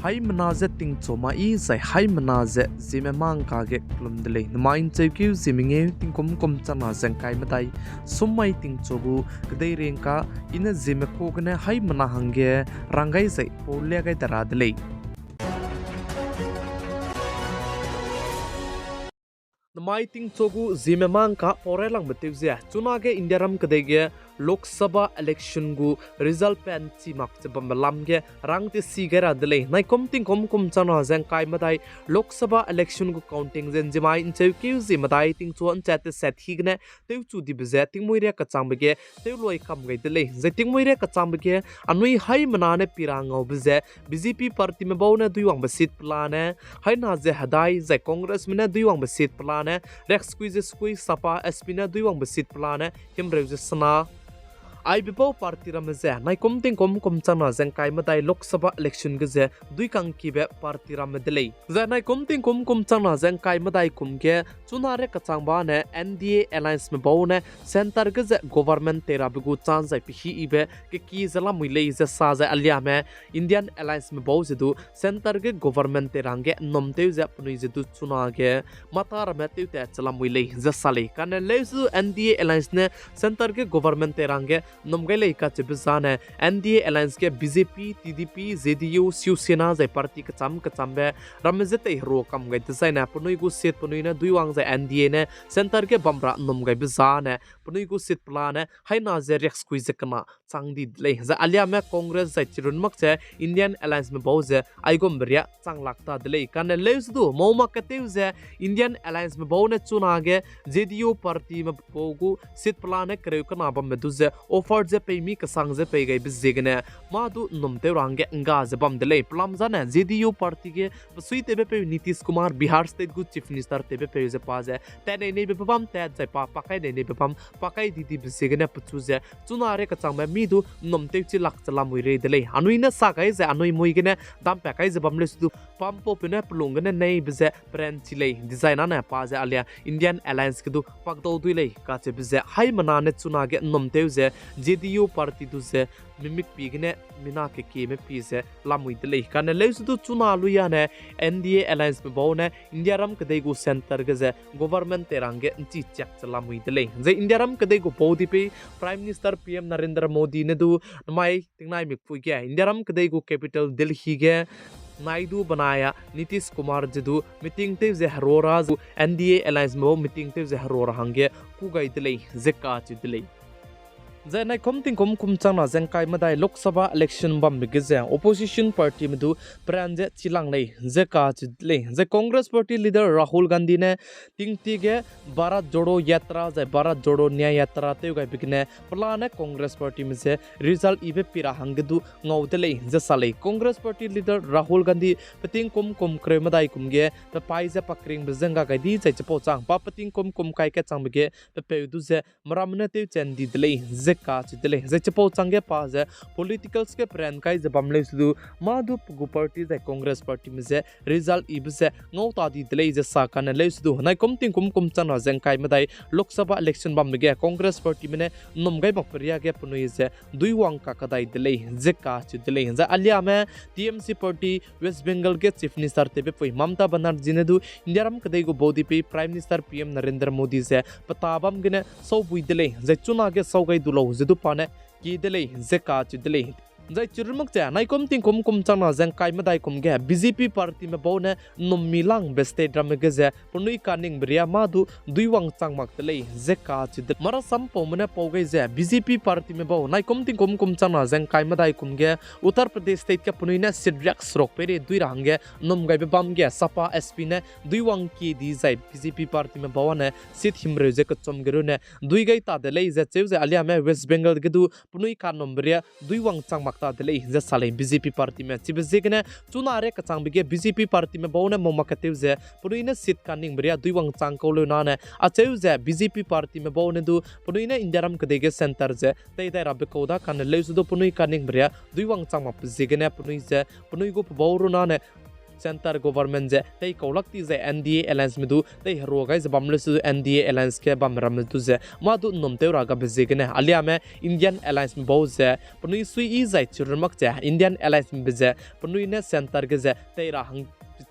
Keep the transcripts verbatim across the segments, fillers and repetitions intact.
Haimena ze tingchu ma i zai haimena ze Zeme mangka ge kelum de lei. Namai ’ncheukeu Zeme ngeu tingkum kum changna ze ’ngkai medai sum mai tingchu gu kedeiringka i ne Zeme ka gene haimena hangge rang gai zai pau lia gai de ra de lei. Namai tingchu gu Zeme mangka pau railangbe tew ze, chunage Indiaram kedei ge Lok Sabha election gu result pa ’nchi mak ze bambe lam ge rang tesi gai ra de lei. Naikum tingkum kum changna ze ’ngkai medai Lok Sabha election gu counting ze ’nzimai ’ncheukeu Zeme medai tingchu ’nchat teset hi gene tewchu dibe ze tingmuî riak kechangbe ge tewlui kam gai de lei. Zai tingmuî riak kechangbe ge anui haimena ne pi ra ngaube ze BJP partyme bau ne duiwangbe seat pelane haina ze hedai, zai Congressme ne duiwangbe seat pelane riaksekui ze sekui, Sapa, SP ne duiwangbe seat pelane himreu ze sena. Aibe bau party ramme ze naikum tingkum kum changna ze ’ngkai medai Lok Sabha election ge ze duikangkibe party ramme de lei. Zai naikum tingkum kum changna ze ’ngkai medai kum ge chuna riak kechangbe ne NDA allianceme bau ne centre ge ze government tei rabe gu chance zai pehî yibe keki ze lamui lei ze sa zai aliame Indian allianceme bau ze du centre ge government tei ra hangge ’nnum tew ze penui ze du chunage mata ramme tewtat che lamui lei ze sa lei. Kane leuse du NDA alliance ne centre ge government tei ra hangge ’nnum gai lei kacheube zane NDA alliance ge BJP, TDP, JDU, Shiv Sena zai party kecham kechambe ramme ze teiherua kam gai dezaine penui gu seat penui ne duiwang zai NDA ne centre ge bam ra ’nnum gaibe zane penui gu seat pelane haina ze riaksekui ze kena chang di de lei. Zai aliame Congress zai chirun mak ze Indian allianceme bau ze aigumbe riâ chang lak ta de lei. Kane leuse du mau mak ketew ze Indian allianceme bau ne chunage JDU partyme bau gu seat pelane kereu kena bambe du ze offer ze pei mi kesang ze pei gaibe ziegene mâ du ’nnum tew ra hangge ’ngga ze bam de lei. Pelam zane JDU party ge besuitewbepeu Nitish Kumar, Bihar state gu chief minister tewbepeu ze pa ze tat nei neibe bam tat zai pa pakai nei neibe bam pakai di dibe ziegene pechu ze chuna riak kechangbe mi du ’nnum tewchi lak che lamui rei de lei. Anui ne sa gai ze anui mui gene dampat kai ze bam leuse du pampaupeu ne pelung gene neibe ze peranchi lei dezaine pa ze alia Indian alliance ge du pakdau dui lei kacheube ze haimena ne chunage ’nnum tew ze JDU party du ze mimikpi gene mina kekieme pi ze lamui de lei. Kane leuse du chuna luiane NDA allianceme bau ne Indiaram kedei gu centre ge ze government tei ra hangge ’nchi chiak ze lamui de lei. Zai Indiaram kedei gu baudipeu Prime Minister PM Narendra Modi ne du namai tingnaimikpui ge Indiaram kedei gu capital Delhi ge nai du benai a Nitish Kumar ze du meeting tew ze herua ra zu NDA allianceme bau meeting tew ze herua ra hangge kû gai de lei ze kacheu de lei. Zai naikum tingkum kum changna ze ’ngkai medai Lok Sabha election bambe ge ze opposition partyme du peran ze chilang lei ze kacheu de lei. Zai Congress party leader Rahul Gandhi ne tingtie ge Bharat Jodo Yatra zai Bharat Jodo Nyay Yatra tew gaibe gene pelane Congress partyme ze result yibe pi ra hangge du ngau de lei ze sa lei. Congress party leader Rahul Gandhi peting kum kum kereu medai kum ge pepaî ze pakringbe ze ’ngga gai di zai chipau chang pa peting kum kum kai kat changbe ge pepeu du ze meramme ne tewchen di de lei ze kacheu de lei. Zai chipau changge pa ze politicals ge peran kai ze bam leuse du mâ du pe gu party zai Congress partyme ze result yibe ze ngau ta di de lei ze sa kane leuse du naikum tingkum kum changna ze ’ngkai medai Lok Sabha election bambe ge Congress partyme ne ’nnum gai makbe riâ ge penui ze duiwang kakadai de lei ze kacheu de lei. Zai aliame TMC party West Bengal ge Chief Minister tewbepui Mamata Banerjee ne du Indiaram kedei gu baudipeu Prime Minister PM Narendra Modi ze peta bam gene saubui de lei. Zai chunage sau gai du lau ze du pa ne kie de lei ze kacheu de lei. Zai chirumak ze naikum tingkum kum changna ze ’ngkai medai kum ge BJP partyme bau ne ’nnum mi langbe state ramme ge ze penui kaningbe riâ mâ du duiwang chang mak de lei ze kacheu de. Marasam paume ne pau gai ze BJP partyme bau naikum tingkum kum changna ze ’ngkai medai kum ge Uttar Pradesh state ge penui ne seat riakseruk peirei dui ra hangge ’nnum gaibe bam ge Sapa SP ne duiwang kie di zai BJP partyme bau âne seat himreu ze kechum ge runne dui gai ta de lei ze cheu ze aliame West Bengal ge du penui kanumbe riâ duiwang chang mak ta de lei ze sa lei BJP partyme. Chibe ziegene chuna riak kechangbe ge BJP partyme bau ne mau mak ketew ze penui ne seat kaningbe riâ duiwang chang kau leu nane acheu ze BJP partyme bau ne du penui ne Indiaram kedei ge centre ze teidai rabe kau da kane leuse du penui kaningbe riâ duiwang chang makbe ziegene penui ze penui gu pebau runane centre government ze tei kau lak ti zai N D A allianceme du tei herua gai ze bam leu se du N D A alliance ge bam ramme du ze mâ du ’nnum tew ra gabe ziegene aliame Indian allianceme bau ze penui suiyi zai chirun mak ze Indian allianceme be ze penui ne centre ge ze tei ra hang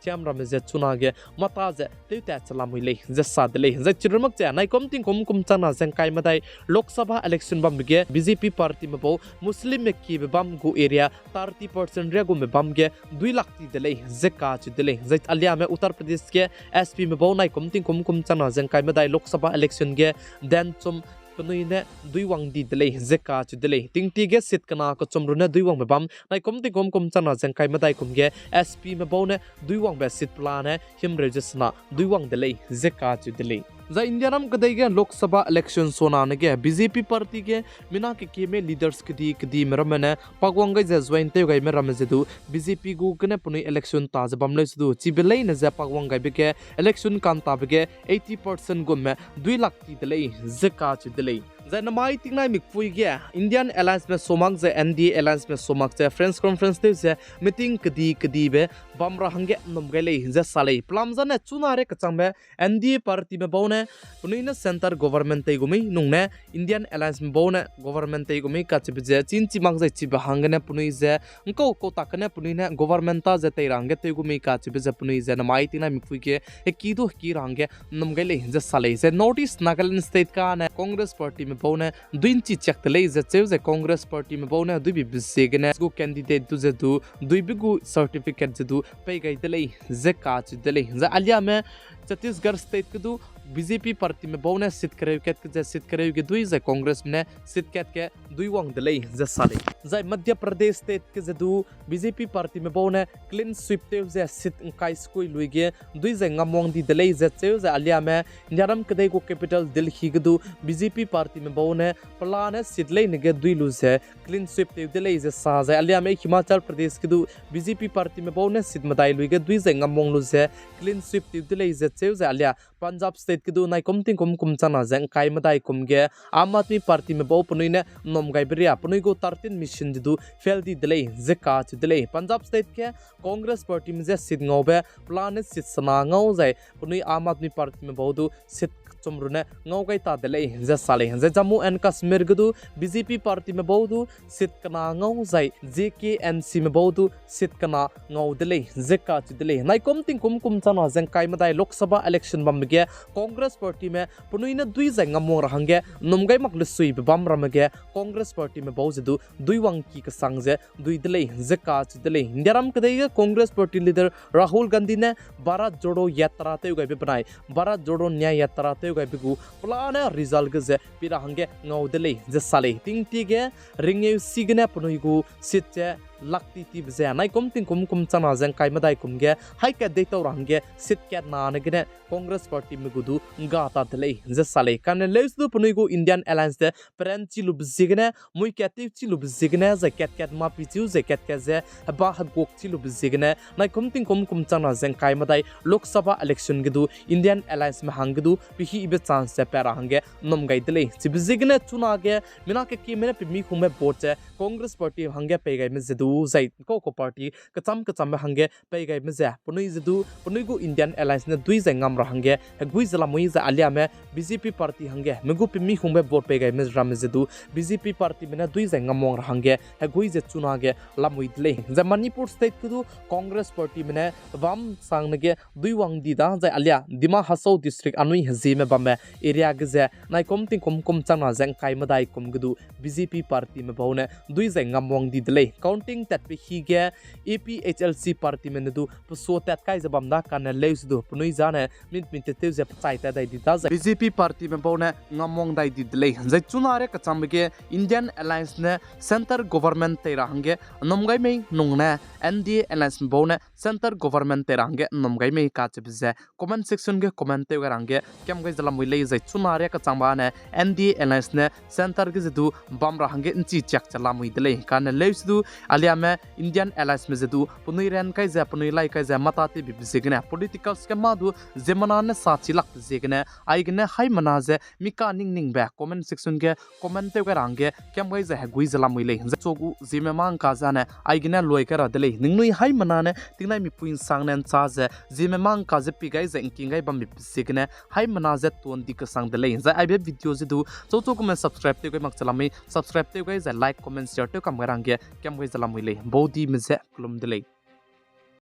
chiam ramme ze chunage mâ ta ze tewtat che lamui lei ze sa de lei. Zai chirun mak ze naikum tingkum kum changna ze ’ngkai medai Lok Sabha election bambe ge B J P partyme bau Muslimme kiebe bam gu area thirty percent riagumbe bam ge dui lak ti de lei ze kacheu de lei. Zai aliame Uttar Pradesh ge S Pme bau naikum tingkum kum changna ze ’ngkai medai Lok Sabha election ge denchum penui ne dui wang di de lei ze kacheu de lei. Tingtie ge seat kena kechum ru ne dui wangbe bam naikum tingkum kum changna ze ’ngkai medai kum ge S Pme bau ne dui wangbe seat pelane himreu ze sena dui wang de lei ze kacheu de lei. Zai Indiaram kedei ge Lok Sabha election sonane ge B J P party ge mina kekieme leaders kedi kedime ramme ne pakwang gai ze join tew gaime ramme ze du B J P gu gene penui election ta ze bam leu se du chibe leine ze pakwang gaibe ge election kantabe ge eighty percent gumme dui lak ti de lei ze kacheu de lei. Zai namai tingnai mikpui ge Indian allianceme so mak ze N D A allianceme so mak ze press conference tew ze meeting kedi kedibe bam ra hangge ’nnum gai lei ze sa lei. Pelam zane chuna rei kechangbe N D A partyme bau ne penui ne centre government tei gu mei nung ne Indian allianceme bau ne government tei gu mei kacheube ze chinchi mak zai chibe hanggene penui ze ’ngkau kau tak gene penui ne government ta ze tei ra hangge tew gu mei kacheube ze penui ze namai tingnai mikpui ge heki du heki ra hangge ’nnum gai lei ze sa lei. Zai North East Nagaland state kane Congress partyme bau ne dui ’nchi chiak de lei ze cheu zai Congress partyme bau ne duibibe ziegene gu candidate du ze du duibe gu certificate ze du pei gai de lei ze kacheu de lei. Zai aliame Chhattisgarh state ge du B J P partyme bau ne seat kereu kat ge ze seat kereu ge dui zai Congressme ne seat kat ge dui wang de lei ze sa lei. Zai Madhya Pradesh state ge ze du B J P partyme bau ne clean sweep tew ze seat ’ngkai sekui lui ge dui zai ngamwang di de lei ze cheu zai aliame Indiaram kedei gu capital Delhi ge du B J P partyme bau ne pelane seat leine ge dui lu ze clean sweep tew de lei ze sa zai aliame Himachal Pradesh ge du B J P partyme bau ne seat medai lui ge dui zai ngamwang lu ze clean sweep tew de lei ze cheu zai alia Punjab state ge du naikum tingkum kum changna ze ’ngkai medai kum ge Aam Aadmi partyme bau penui ne ’nnum gaibe ria penui gu thirteen mission ze du fail di de lei ze kacheu de lei. Punjab state ge Congress partyme je seat ngaube pelane seat sena ngau zai penui Aam Aadmi partyme bau du seat kechum ru ne ngau gai ta de lei ze sa lei. Zai Jammu and Kashmir ge du B J P partyme bau du seat kena ngau zai J K M Cme bau du seat kena ngau de lei ze kacheu de lei. Naikum tingkum kum changna ze ’ngkai medai Lok Sabha election bambe ge Congress partyme penui ne dui zai ngamwang ra hangge ’nnum gai mak lesuibe bam ramme ge Congress partyme bau ze du dui wangki kesang ze dui de lei ze kacheu de lei. Indiaram kedei ge Congress party leader Rahul Gandhi ne Bharat Jodo Yatra tew gaibe benai Bharat Jodo Nyay Yatra tew gaibe gu pelane result ge ze pi ra hangge ngau de lei ze sa lei. Tingtie ge ringeu si gene penui gu seat ze lak ti tibe ze naikum tingkum kum changna ze ’ngkai medai kum ge haî kat deitau ra hangge seat kat nane gene Congress partyme gu du ’ngga ta de lei ze sa lei. Kane leuse du penui gu Indian Alliance de peranchi lube ziegene, mui kat tewchi lube ziegene, zai kat kat mapi chiu zai kat kat ze heba heguk chi lube ziegene naikum tingkum kum changna ze ’ngkai medai Lok Sabha election ge du Indian Allianceme hangge du pehîbe chance ze pat ra hangge ’nnum gai de lei. Chibe ziegene chunage mina kekieme ne pemi hungbe vote ze Congress party hangge pei gaime ze du zai kau kau party kecham kechambe hangge pei gaime ze penui ze du penui gu Indian Alliance ne dui zai ngam ra hangge hegui ze lamui zai aliame B J P party hangge me gu pemi hungbe vote pei gaime ramme ze du B J P partyme ne dui zai ngamwang ra hangge hegui ze chunage lamui de lei. Zai Manipur state ge du Congress partyme ne bam sangne ge dui wang di da zai alia Dima Hasao district anui hezieme bamme area ge ze naikum tingkum kum changna ze ’ngkai medai kum ge du B J P partyme bau ne dui zai ngamwang di de lei. Counting tatbe hi ge A P H L C partyme ne du pesua tat kai ze bam da kane leuse du penui zane mit mit tew ze pechai tat dai di da zai B J P partyme bau ne ngamwang dai di de lei. Zai chuna re kechangbe ge Indian Alliance ne centre government tei ra hangge ’nnum gai mei nung ne N D A Allianceme bau ne centre government tei ra hangge ’nnum gai mei kacheube ze comment section ge comment tew gai ra hangge kiam gai ze lamui lei. Zai chuna re kechangbe ne N D A Alliance ne centre ge ze du bam ra hangge ’nchi chiak ze lamui de lei. Kane leuse du alia Ame Indian alliesme ze du penui ran kai ze, penui lai kai ze mata tewbibe ziegene, politicals ge mâ du ziemmena ne sa chilakbe ziegene, aigene haimena ze mi kaningning be comment section ge comment tew gai ra hangge kiam gai ze hegui ze lamui lei. Zai chu gu Zeme mangka zane aigene loi kai ra de lei. Ningnui haimena ne tingnaimipui ’nsangne ’nchâ ze Zeme mangka ze pi gai ze ’ngking gai bambe ziegene haimena ze tuan di kesang de lei. Zai aibe video ze du chu chu gume subscribe tew gai mak che lamui, subscribe tew gai ze like, comment, share tew kam gai ra hangge kiam gai ze lamui lei. Baudime ze kelum de lei.